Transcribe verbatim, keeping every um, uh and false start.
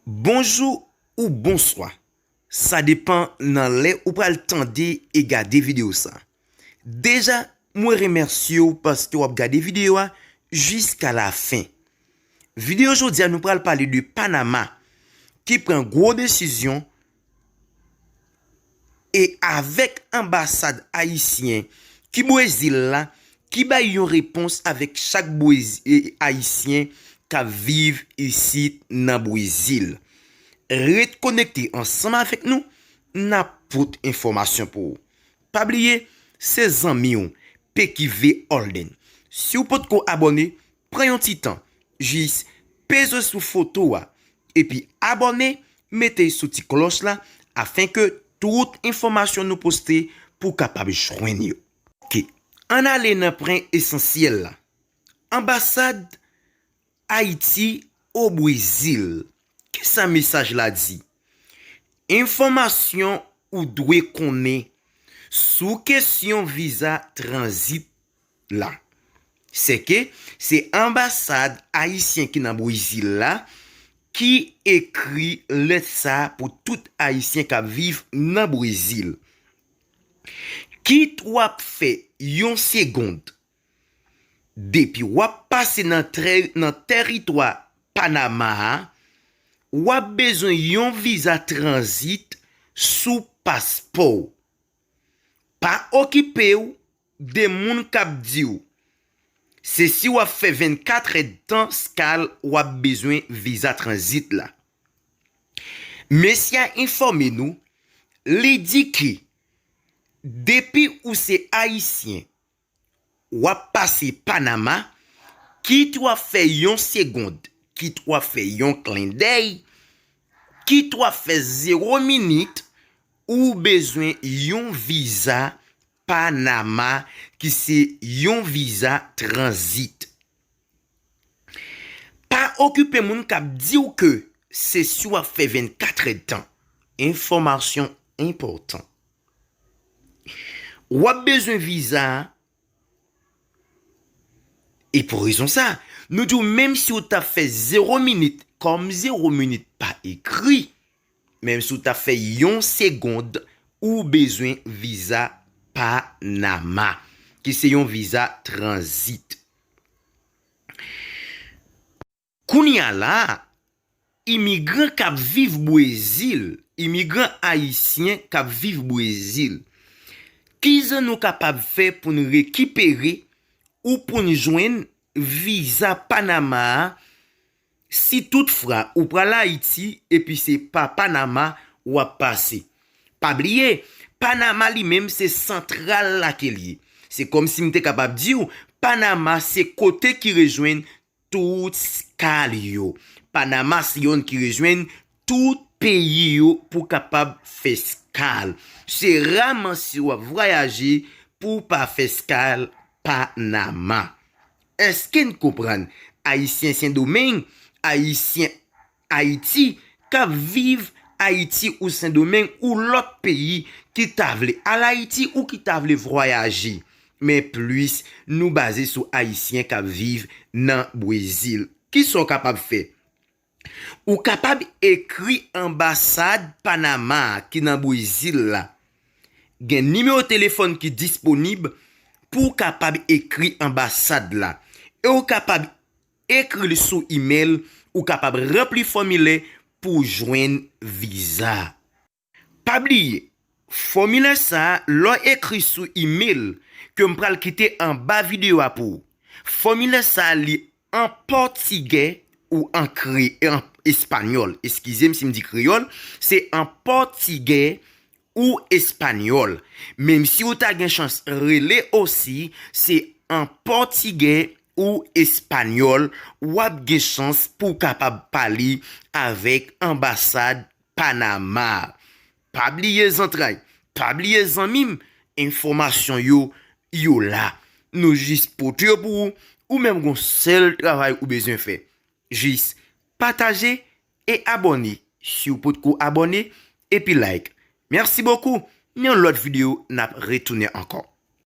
Bonjou ou bonswa. Sa depann nan lè ou pral tande e gade videyo sa. Deja, mwen remèsye w paske w ap gade videyo a jiska lafen. Videyo jodi a, nou pral pale de Panama ki pran gwo desizyon e avèk anbasad ayisyen ki Brezil la, ki bay yon repons avèk chak Brezi-, e, ayisyen k ap viv isit nan Brezil. Ret konekte ansanm avèk nou, n ap pote enfòmasyon pou ou. Pa bliye, se zanmi w, P Q V Holden. Si w potko abòne, pran yon ti tan, jis peze sou foto a, epi abòne, mete sou ti klòch la, afenke tout enfòmasyon nou poste pou w kapab jwenn yo. Ok, ann ale nan pwen esansyèl la. Anbasad Ayiti o Brezil. Kisa mesaj la di? Enfòmasyon ou dwe konnen sou kesyon viza tranzit la. Sèke se anbasad ayisyen ki nan Brezil la ki ekri lèt sa pou tout ayisyen k ap viv nan Brezil. Kit w ap fè yon segond, depi w ap pase nan trè-, nan tèritwa Panama a, w ap bezwen yon viza tranzit sou paspò w. Pa okipe w de moun k ap di w se si w ap fè vennkat èdtan skal w ap bezwen viza tranzit la. Mesye a enfòme nou, li di ke depi ou se ayisyen, w ap pase Panama, kit w ap fè yon segond, kit w ap fè yon klendèy, kit w ap fè zewo minit, ou bezwen yon viza Panama ki se yon viza tranzit. Pa okipe moun k ap di w ke se si w ap fè vennkat èdtan. Enfòmasyon enpòtan. W ap bezwen viza a. E pou rezon sa, nou di w menm si w t ap fè zewo minit, kòm zewo minit pa ekri, menm si w t ap fè yon segond, ou bezwen viza Panama, ki se yon viza tranzit. Kounye a la, imigran k ap viv Brezil, imigran ayisyen k ap viv Brezil, kijan nou kapab fè pou n rekipere ou pou n jwenn viza Panama a, si toutfwa ou pral Ayiti epi se pa Panama w ap pase? Pa bliye, Panama li menm se santral la ke l ye. Se kòmsi m te kapab di w, Panama se kote ki rejwenn tout skal yo. Panama se yonn ki rejwenn tout peyi yo pou kapab fè skal. Se raman si w ap vwayaje pou w pa fè skal Panama. Èske n konprann? Ayisyen Sendomeng, Ayisyen Ayiti, k ap viv Ayiti ou Sendomeng ou lòt peyi ki ta vle al Ayiti ou ki ta vle vwayaje. Men plis nou baze sou Ayisyen k ap viv nan Brezil. Kisa w kapab fè? Ou kapab ekri anbasad Panama a ki nan Brezil la. Gen nimewo telefòn ki disponib pou w kapab ekri anbasad la. E w kapab ekri l sou imèl, ou kapab ranpli fòmilè pou w jwenn viza. Pa bliye, fòmilè sa a, lè w ekri sou imèl ke m pral kite anba videyo a pou ou. Fòmilè sa a, li an pòtigè ou an kre-, an espanyòl. Eskize m si m di kreyòl, se an pòtigè ou espanyòl. Menm si w ta gen chans rele osi, se an pòtigè ou espanyòl, w ap gen chans pou w kapab pale avèk anbasad Panama. Pa bliye zantray, pa bliye zanmi m, enfòmasyon yo, yo la. Nou jis pote yo pou ou, ou menm gon sèl travay ou bezwen fè. Jis pataje e abòne si w potko abòne, epi like. Mèsi bokou, nan yon lòt videyo n ap retounen ankò.